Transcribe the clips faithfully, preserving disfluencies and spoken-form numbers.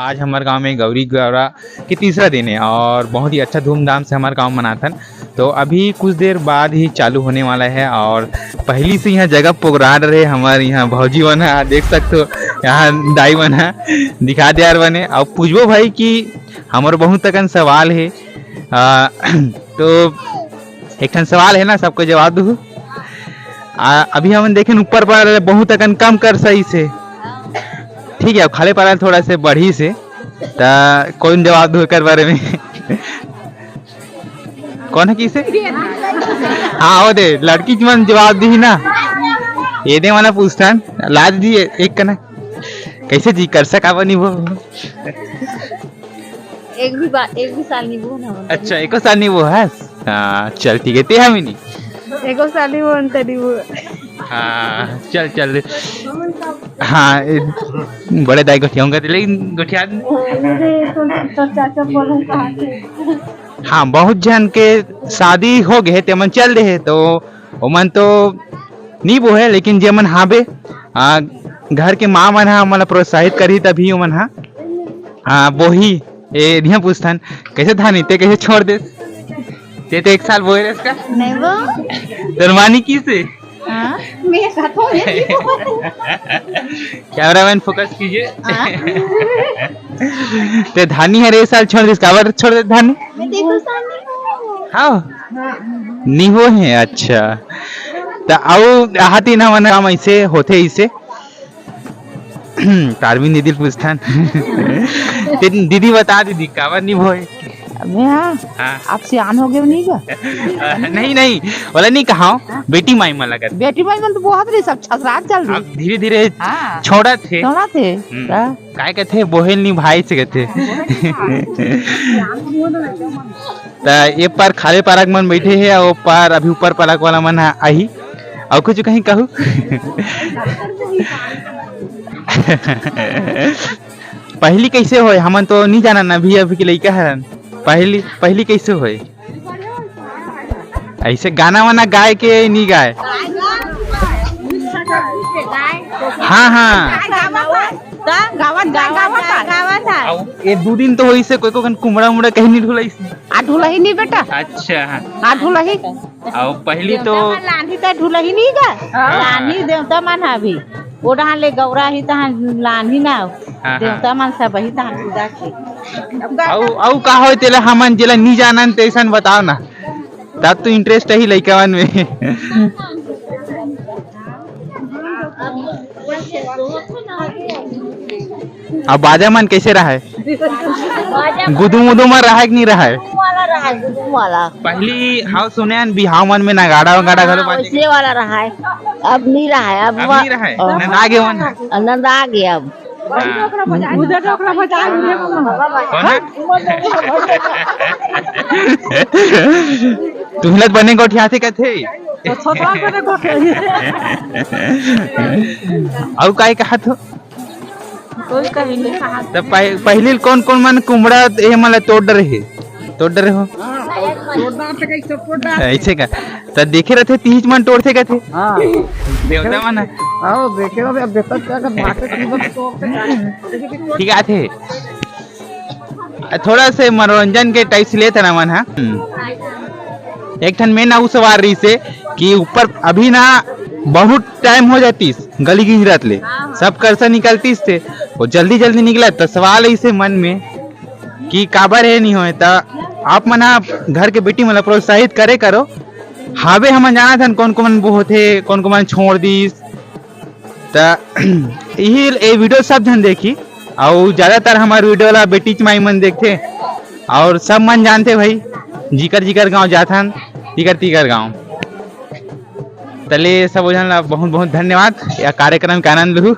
आज हमारे गांव में गौरी गौरा के तीसरा दिन है और बहुत ही अच्छा धूमधाम से हमारे गांव मनाथन। तो अभी कुछ देर बाद ही चालू होने वाला है और पहली से यहाँ जगह पोगराट रहे हमारे यहाँ भौजी मन ह, देख सकते हो यहाँ दाई मन ह दिखा दे यार बने। और पूछबो भाई कि हमारे बहुत अकन सवाल है। आ, तो एक ठन सवाल है ना, सबको जवाब दू। आ, अभी हमन देखेन ऊपर पर बहुत अकन कम कर सही से, ठीक है, अब खाले पारा थोड़ा से बढ़ी से, त कौन जवाब दू एकर बारे में? कौन है किसे? हाँ, वो दे, लड़की मन जवाब दी ना। ये दे वाला पूछथन, लाज दी एक कना। कैसे जी कर सका बनी वो? एक भी बार, एक भी साल नहीं वो ना होता। अच्छा, एको साल नहीं वो है। हाँ, चल ठीक है, ते हमें नहीं। एको साल नहीं वो अंतर नहीं वो। हाँ, चल, चल। हाँ, ए, बड़े दाई गोठियाऊंगा, लेकिन गोठिया। तो, तो चाचा बोले कहाँ से? हाँ, बहुत झन के शादी हो गए, ते मन चल दे है, तो ओमन तो नी बोहे, लेकिन जे मन हाबे, आ, घर के माँ मन हा ओमन ला प्रोत्साहित करही, तभी ओमन हा, आ, बोही। ए, इहाँ पूछथन, कैसे धानी, ते कैसे छोड़ दे? ते तो एक साल बोए रहे इसका। नहीं वो। तोर मानी किसे? हाँ? मैं साथ हूँ, ये नहीं वो। कैमरामैन फोकस कीजिए। हाँ। ते धानी हर ए साल छोड़ दिस, काबर छोड़ दे धानी? मैं देखो साल नहीं हूँ। हाँ। नी हो है, अच्छा। त अउ आहा तीन हमन काम ऐसे होथे इसे। तारवीन दीदी ल पूछथन। ते दीदी बता दीदी, काबर नी होए? अबे हाँ, हाँ। आप सियान हो गए नहीं का? अ, नहीं, नहीं, वाला नहीं कहा हूँ। बेटी माई मन लगत। बेटी माई मन तो बहुत रही, सब छसरात चल रही। अब धीरे-धीरे हाँ। छोड़त हे। छोड़त हे। हम्म। का? काय कथे, बोहेल नी भाई से कथे। त ये पार खाले पारक मन बैठे हे, अउ ओ पार अभी ऊपर पारक वाला मन आ-, आही। अउ कुछ कहीं कहू? पहली कैसे होए? हमन तो नी जानन, अभी, अभी के लइका हरन। पहली, पहली कैसे होए? ऐसे गाना वाना गाए के नी गाए? हाँ, हाँ। गावत, गावत, गावत है। अउ ये दू दिन तो होइसे कोई को कन कुमड़ा उमड़ा कहीं नी ढुलाइस। आ ढुलही नी बेटा। अच्छा, हाँ। आ ढुलही। अउ पहली तो देवता मन लानही त ढुलही नी गा। हाँ। लानही देवता मन ह अभी। ओ डहान ले गौरा ही तहां लानही ना। हाँ, हाँ। देवता मन सब ही तहां पूजा के। अउ, अउ का होय तेला हमन जेला नी जानन तैसन बताओ ना। तब तो interest ही लइका मन में। अब बाजा मन कैसे रहा है? गुदुम उदुम रहा है कि नहीं रहा है? गुदुम वाला रहा है, गुदुम वाला। पहली हाव सुने हन बिहाव मन में नगाड़ा वगाड़ा हाँ, घलो बाजे। वैसे वाला रहा है। अब नहीं रहा है, अब अब वा-, नहीं रहा है, अब नंदा गए मन। नंदा गए अब। हाँ। उधर तो ओकरा बजा, उधर तो ओकरा बजा, उधर तो ओकरा बजा। कौन है? तुमला बने गोठियाथे कथे। तो छोटवा बने गोठियाथे। अउ काय कहत हो? कोई कहीं नहीं कहा। त पह-, पहली कौन कौन मन कुमड़ा ये मन ला तोड़ डरे हे? तोड़ डरे हो? हाँ, तोड़ डालते कहीं सब तोड़ डालते। ऐसे का? त देखे रहते तीज मन तोड़ते कहते? हाँ। देवता मन है। हाँ, देखे रहते, अब देखता क्या कर भागते तीज मन तोड़ते। ठीक आथे। थोड़ा से मनोरंजन के type से लेते ना मन, हाँ। हम्म। एक ठन में ना उ सवाल रही से कि ऊपर अभी ना बहुत time हो जातीस गली गिरत ले, सब करसा निकलतीस थे, वो जल्दी जल्दी निकला। त सवाल ऐसे मन में कि काबर हे नहीं होए, त आप मन आप घर के बेटी मन ला प्रोत्साहित करे करो। हावे हमन जानत हन कौन कौन वो होथे, कौन कौन मन छोड़ दीस, त इही ए video सब झन देखी, अउ ज्यादातर हमार video ला बेटीच माई मन देखथे, अउ सब मन जानथे भाई, जिकर जिकर गांव जाथन, तिकर तिकर गांव। तले सब झन ला बहुत बहुत धन्यवाद, या कार्यक्रम के आनंद लुहू।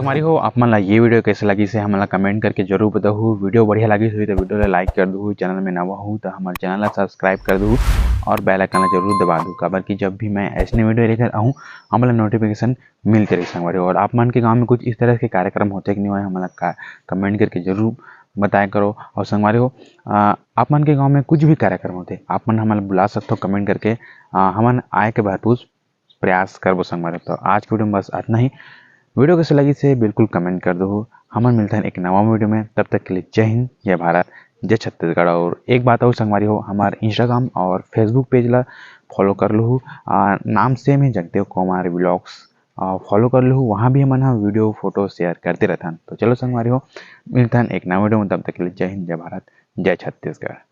संगवारी हो, आप मन ला ये video कैसे लगिस हे, हमन ला comment करके जरूर बताहू। Video बढ़िया लगिस होही तो video ला like कर दूहू, channel में नवा हू तो हमर channel ला subscribe कर दूहू और bell icon ला जरूर दबा दू, काबर कि जब भी मैं ऐसने video लेकर आहूँ, हमन ला notification मिलते रही संगवारी हो। और आप मन के गांव में कुछ इस तरह के कार्यक्रम होथे कि नहीं होय, हमन ला comment करके जरूर बताया करो। और संगवारी हो, आ, आप मन के गांव में कुछ भी कार्यक्रम होथे, आप मन हमन ला बुला सकथो comment करके। आ, हमन आए के भरपूर प्रयास करबो संगवारी हो। तो आज के video में बस अतना ही। Video कैसे लगिस हे बिल्कुल comment कर दूहू। हमन मिलथन एक नवा video में, तब तक के लिए जय हिंद, जय भारत, जय छत्तीसगढ़। और एक बात और संगवारी हो, हमार Instagram और Facebook page ला follow कर लूहू, आ, नाम same हे, जगदेव कुमार vlogs, आ, follow कर लूहू। वहाँ भी हमन ह video photo share करते रहथन। तो चलो संगवारी हो, मिलथन एक नवा video में, तब तक के लिए जय हिंद, जय भारत, जय छत्तीसगढ़।